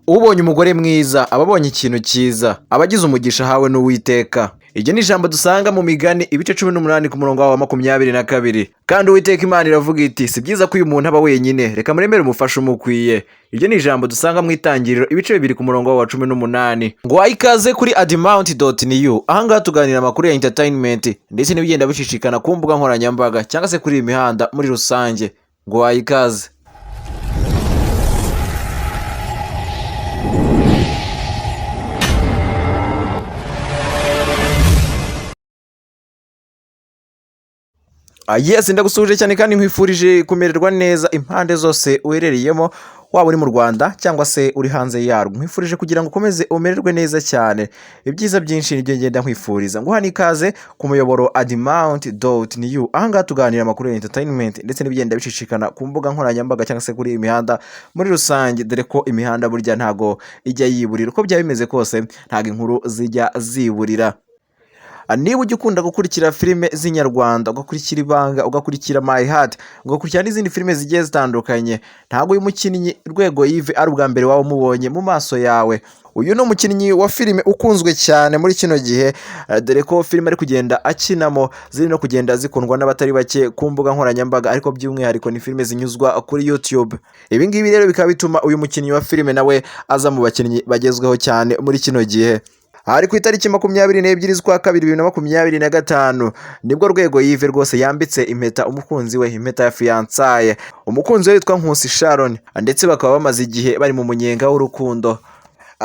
Ubonye umugore mwiza aba abonye ikintu cyiza, aba agize umugisha ahawe n'Uwiteka. Iryo ni ijambo dusanga mu Migani ibice 18 ku murongo wa 22. Kandi Uwiteka Imana iravuga iti: "Si byiza ko uyu muntu aba wenyine, reka muremere umufasha umukwiye." Iryo ni ijambo dusanga mu Itangiriro ibice 2 ku murongo wa 18. Ngo ikaze kuri adimount.new, ahangaha tuganira amakuru ya entertainment ndetse n'ibigenda bicicikana ku mbuga nkoranyambaga cyangwa se kuri iyi mihanda muri rusange. Ngo ikaze. Yes, ndagusuhuje cyane kandi nkwifurije kumererwa neza impande zose uherereyemo, waba uri mu Rwanda cyangwa se uri hanze yarwo. Nkwifurije kugira ngo ukomeze umererwe neza cyane. Ibyiza byinshi nibyo ngenda nkwifuriza. Nguha n'ikaze ku muyoboro adimount.new. Aha ngaha tuganira amakuru ya entertainment ndetse n'ibigenda bicicikana ku mbuga nkoranyambaga cyangwa se kuri iyi mihanda muri rusange, dore ko imihanda burya ntago ijya yiburira. Uko byaba bimeze kose ntago inkuru zijya ziburira. Niba ujya ukunda gukurikira filime z'inyarwanda, ugakurikira Ibanga, ugakurikira My Heart, ugakurikira n'izindi filime zigiye zitandukanye, ntabwo uyu mukinnyi Rwego Yves ari ubwa mbere waba umubonye mu maso yawe. Uyu ni umukinnyi wa filime ukunzwe cyane muri kino gihe, dore ko filime ari kugenda akinamo ziri no kugenda zikundwa n'abatari bake ku mbuga nkoranyambaga, ariko by'umwihariko ni filime zinyuzwa kuri YouTube. Ibi ngibi rero bikaba bituma uyu mukinnyi wa filime nawe aza mu bakinnyi bagezweho cyane muri kino gihe. Hari ku itariki 22 z'ukwa kabiri 2025 nibwo Rwego Yves rwose yambitse impeta umukunzi we, impeta ya fiançailles. Umukunzi we witwa Nkusi Sharon, ndetse bakaba bamaze igihe bari mu munyenga w'urukundo.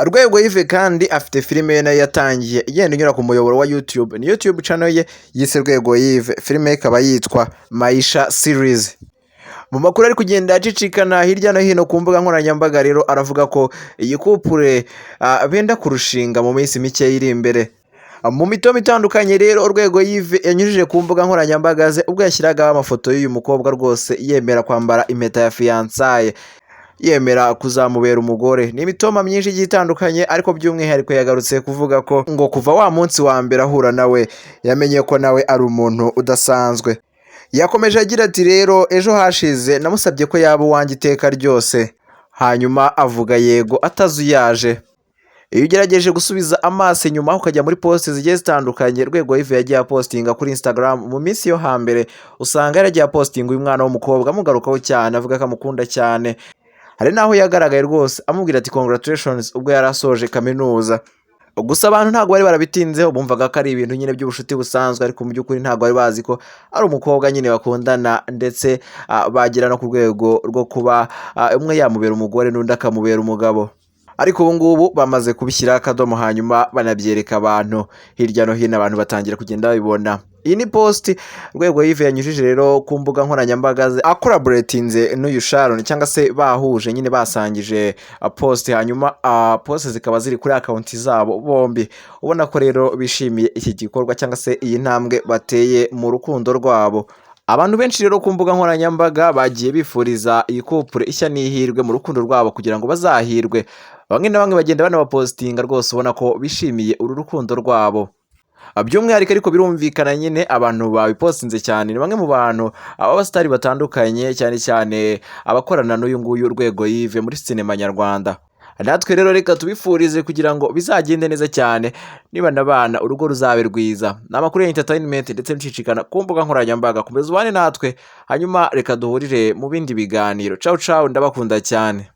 Rwego Yves kandi afite filime ye nayo yatangiye igenda inyura ku muyoboro wa YouTube, ni YouTube channel ye yise Rwego Yves, filime ye ikaba yitwa Maisha Series. Mu makuru ari kugenda acicikana hirya no hino ku mbuga nkoranyambaga rero aravuga ko iyi couple benda kurushinga mu minsi mike iri imbere. Mu mitomo itandukanye rero Rwego Yves yanyujije ku mbuga nkoranyambaga ze ubwo yashyiragaho amafoto y'uyu mukobwa rwose yemera kwambara impeta ya fiançailles, yemera kuzamubera umugore. Ni imitoma myinshi igiye itandukanye, ariko by'umwihariko yagarutse kuvuga ko ngo kuva wa munsi wa mbere ahura nawe yamenye ko nawe ari umuntu udasanzwe. Yakomeje agira ati: "Rero ejo hashize namusabye ko yaba uwanjye iteka ryose, hanyuma avuga yego atazuyaje." Iyo ugerageje gusubiza amaso inyuma ukajya muri post zigiye zitandukanye Rwego Yves yagiye apostinga kuri Instagram mu minsi yo hambere, usanga yaragiye apostinga uyu mwana w'umukobwa amugarukaho cyane, avuga ko amukunda cyane. Hari n'aho yagaragaye rwose amubwira ati "Congratulations" ubwo yari asoje kaminuza. Gusa abantu ntabwo bari barabitinzeho, bumvaga ko ari ibintu nyine by'ubucuti busanzwe, ariko mu by'ukuri ntabwo bari bazi ko ari umukobwa nyine bakundana, ndetse bagera no ku rwego rwo kuba umwe yamubera umugore n'undi akamubera umugabo. Ariko ubu ngubu bamaze kubishyiraho akadomo, hanyuma banabyereka abantu hirya no hino, abantu batangira kugenda babibona. Iyi ni post Rwego Yves yanyujije rero ku mbuga nkoranyambaga ze acollaboratinze n'uyu Sharon, cyangwa se bahuje nyine basangije post, hanyuma post zikaba ziri kuri account zabo bombi. Ubona ko rero bishimiye iki gikorwa cyangwa se iyi ntambwe bateye mu rukundo rwabo. Abantu benshi rero ku mbuga nkoranyambaga bagiye bifuriza iyi couple ishya n'ihirwe mu rukundo rwabo kugira ngo bazahirwe. Bamwe na bamwe bagenda banabapositinga rwose, ubona ko bishimiye uru rukundo rwabo. By'umwihariko ariko birumvikana nyine abantu babipostinze cyane ni bamwe mu bantu b'abasitari batandukanye, cyane cyane abakorana n'uyu nguyu Rwego Yves muri sinema nyarwanda. Natwe rero reka tubifurize kugira ngo bizagende neza cyane, niba nabana urugo ruzabe rwiza. Ni amakuru ya entertainment ndetse n'icicikana ku mbuga nkoranyambaga. Komeza ubane natwe, hanyuma reka duhurire mu bindi biganiro. Ciao ciao, ndabakunda cyane.